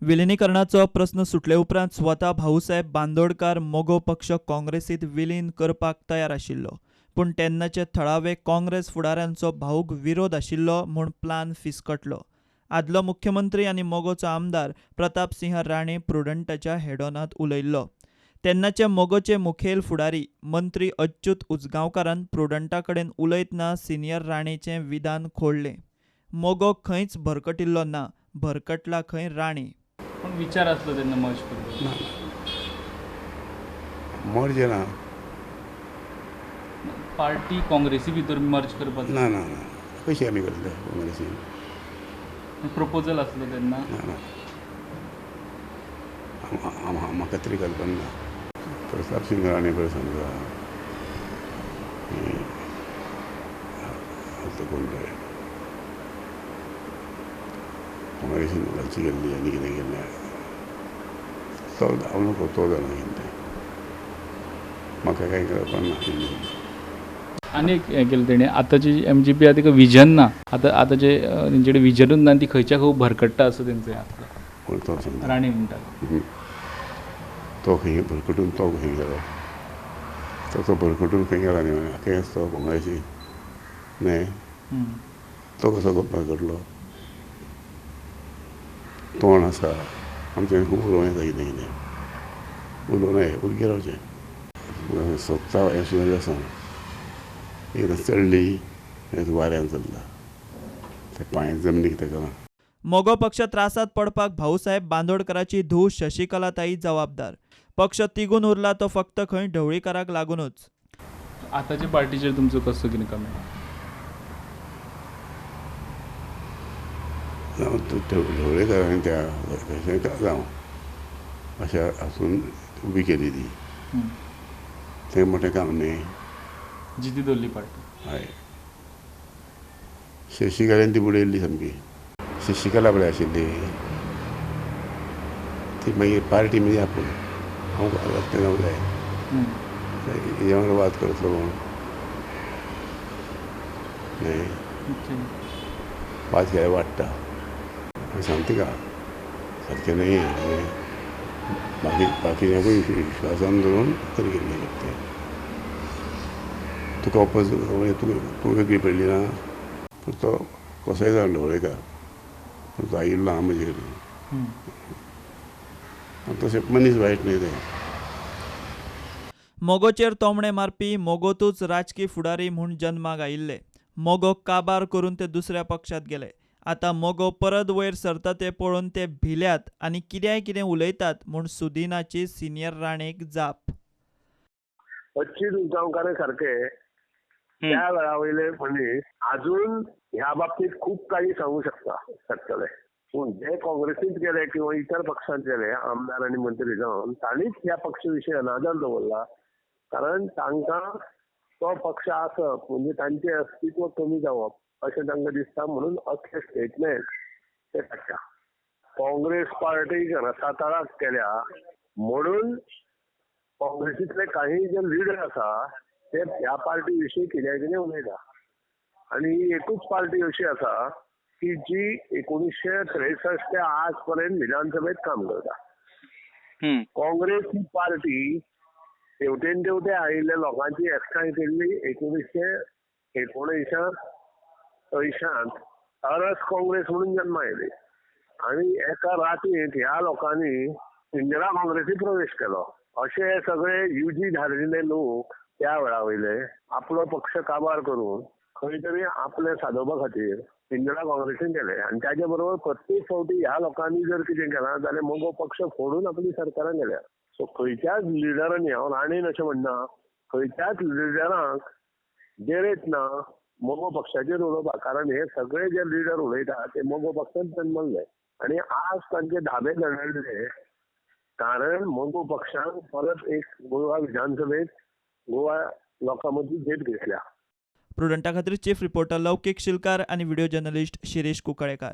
विलिनीकरणाचो प्रस्न सुटले उपरांत स्वता भाऊसाहेब बांदोडकार मगो पक्ष काँग्रेसीत विलीन करपाक तयार आशिल्लो, पूण तेन्नाचे थळावे काँग्रेस फुडाऱ्यांचो भाऊक विरोध आशिल्लो म्हूण प्लान फिसकटलो. आदलो मुख्यमंत्री आनी मगोचो आमदार प्रतापसिंह राणे प्रुडंटाच्या हेडोनांत उलयल्लो. तेन्नाचे मगोचे मुखेल फुडारी मंत्री अच्युत उजगांवकारान प्रुडंटा कडेन उलयतना सिनियर राणेचें विधान खोडलें. मगो खंयच भरकटिल्लो ना, भरकटला खंय राणे. पूण विचार आसलो तेन्ना मर्ज करपाचो? ना, मर्ज ना. पार्टी काँग्रेसी भितर मर्ज करपाचो? ना ना ना, कशी आमी करतले काँग्रेसीन? प्रपोजल आसलो तेन्ना? ना ना, म्हाका तरी कल्पना ना. प्रताप सिंह राणे पळय समजा आतां कोण ते काँग्रेसीन घालची गेल्ली आनी कितें केल्लें तो हांव नको, तो जाणा कितें तें, म्हाका कांय कल्पना नाशिल्ली. आनी एक हें केलें तेणें, आतांची एमजीपी आहा तिका विजन ना, आतां आतांचे तेंचे कडेन विजनूच ना आनी ती खंयच्या खंय भरकट्टा असो तेंचो हें आसलो. कोण तो सांगता? राणे म्हणटा तो खंय भरकटून तो खंय गेलो, तो भरकटून खंय गेला न्ही, खंय आसता तो काँग्रेसी न्हय, तो कसो भरकटलो? तोंड आसा आमचें, खूब उलोवं येता, कितें कितें उलोवं नये, उगीर रावचें. सत्ता हें सुद्दां आसा, एकदां चडली वाऱ्यान चल्ला, ते पांय जमनीक तेका. मगो पक्ष त्रासात पडपाक भाऊसाहेब बांदोडकराची धूव शशिकलाताई जबाबदार. पक्ष तिगून उरला तो फक्त खंय ढवळीकाराक लागूनच. आतांच्या पार्टीचेर तुमचो कसो कितें कमेंट? ढवळीकारान त्या कशें जावं अशें आसून उबी केली ती, तें मोठें काम न्ही. जिती दवरली पार्टी. हय, शशिकलान ती बुडयल्ली सामकी. शशिकला पळय आशिल्ली ती मागीर पार्टी म्हणजे आपूण हांव तें जावंक जाय, हेज्या वांगडा वाद करतलो कोण न्हय, वाद केल्यार वाडटा. सांगता तिका सारकें न्हय, बाकी बाकीच्यांकूय विश्वासान धरून तरी केल्लें तें. तुका वपज तूं वेगळी पडली ना, पूण तो कसोय जावन ढवळीकार, पूण तो आयिल्लो आहा म्हजे कडेन, तशें मनीस वायट न्हय तें. मगोचेर तोमणे मारपी मगोतूच राजकी फुडारी म्हूण जन्माक आयिल्ले. मगो काबार करून ते दुसऱ्या पक्षांत गेले. आतां मगो परत वयर सरता ते पळोवन ते भिल्यात आनी कित्याय कितें उलयतात म्हूण सुदिनाची सिनियर राणेक जाप. अच्युत उजगांवकार सारखे त्या वेळा वयले मनीस अजून ह्या बाबतीत खूब काही सांगू शकतले, पूण जे काँग्रेसींत गेले किंवा इतर पक्षांत गेले आमदार आनी मंत्री जावन तांणीच ह्या पक्ष विशीं अनादर दवरला, कारण तांकां तो पक्ष आसप म्हणजे तांचें अस्तित्व कमी जावप अशें तांकां दिसता, म्हणून असले स्टेटमेंट ते काडटा. काँग्रेस पार्टी रसातळाक केल्या म्हणून काँग्रेसींतले काही जे लिडर आसा ते ह्या पार्टी विशीं कित्याक कितें उलयता. आनी ही एकूच पार्टी अशी आसा की जी 1963 ते आज पर्यंत विधानसभेत काम करता. काँग्रेस ही पार्टी तेवटेन तेवटे आयिल्ल्या लोकांची एकठांय केल्ली 1979 अरस काँग्रेस म्हणून जन्मा आयली आनी एका रातींत ह्या लोकांनी इंदिरा काँग्रेसीत प्रवेश केलो. अशे सगळे युजी धारिल्ले लोक त्या वेळा वयले आपलो पक्ष काबार करून खंय तरी आपले सादोवपा खातीर इंदिरा काँग्रेसीन गेले आनी ताच्या बरोबर प्रत्येक फावटी ह्या लोकांनी जर कितें केलां जाल्यार मगो पक्ष फोडून आपली सरकारां गेल्या. सो खंयच्याच लिडरांनी, हांव राणेन अशें म्हणना, खंयच्याच लिडरांक देरेत ना मगो पक्षाचेर उलोवपाक, कारण हे सगळे जे लिडर उलयता ते मगो पक्षांत जन्मल्ले आनी आज तांचे धाबे दणले, कारण मगो पक्षान परत एक गोवा विधानसभेत गोवा लोकां मदीं झेप घेतल्या. प्रुडंटा खातीर चीफ रिपोर्टर लौकीक शिलकार आनी व्हिडिओ जर्नलिस्ट शिरीष कुंकळेकार.